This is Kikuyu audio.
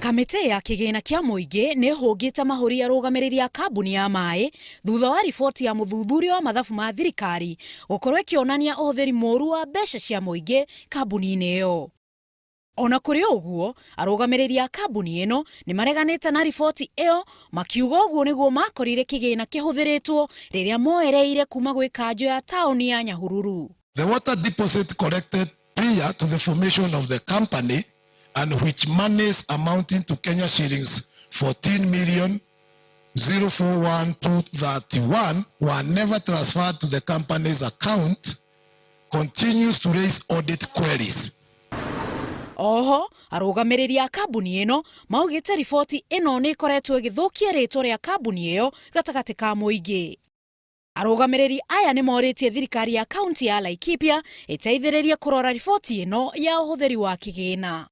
Kamĩtĩ ya kĩgĩna kĩa mũingĩ nĩ ĩhũngĩte mahũri arũgamĩrĩri a kambuni ya maĩ thutha wa riboti ya mũthuthuria wa mathabu ma thirikari gũkorwo ĩkĩonania ũhũthĩri mũru wa mbeca cia mũingĩ kambuni-inĩ ĩyo. Ona kũrĩ ũguo, arũgamĩrĩri a kambuni ĩno nĩ mareganĩte na riboti ĩyo makiuga ũguo nĩguo makorire kĩgĩna kĩhũthĩrĩtwo rĩrĩa moereire kuma gwĩ kanjũ ya taũni ya Nyahururu. The water deposit collected prior to the formation of the company and which monies amounting to Kenya shillings 14 million 041231 were never transferred to the company's account continues to raise audit queries. Oho arũgamĩrĩri a kambuni ĩno maugĩte riboti ĩno nĩ ĩkoretwo ĩgĩthũkia rĩtwa rĩa kambuni ĩyo gatagatĩ ka mũingĩ. Arũgamĩrĩri aya nĩ morĩtie thirikari ya kaunti ya Laikipia ĩteithĩrĩrie kũrora riboti ĩno ya ũhũthĩri wa kĩgĩna.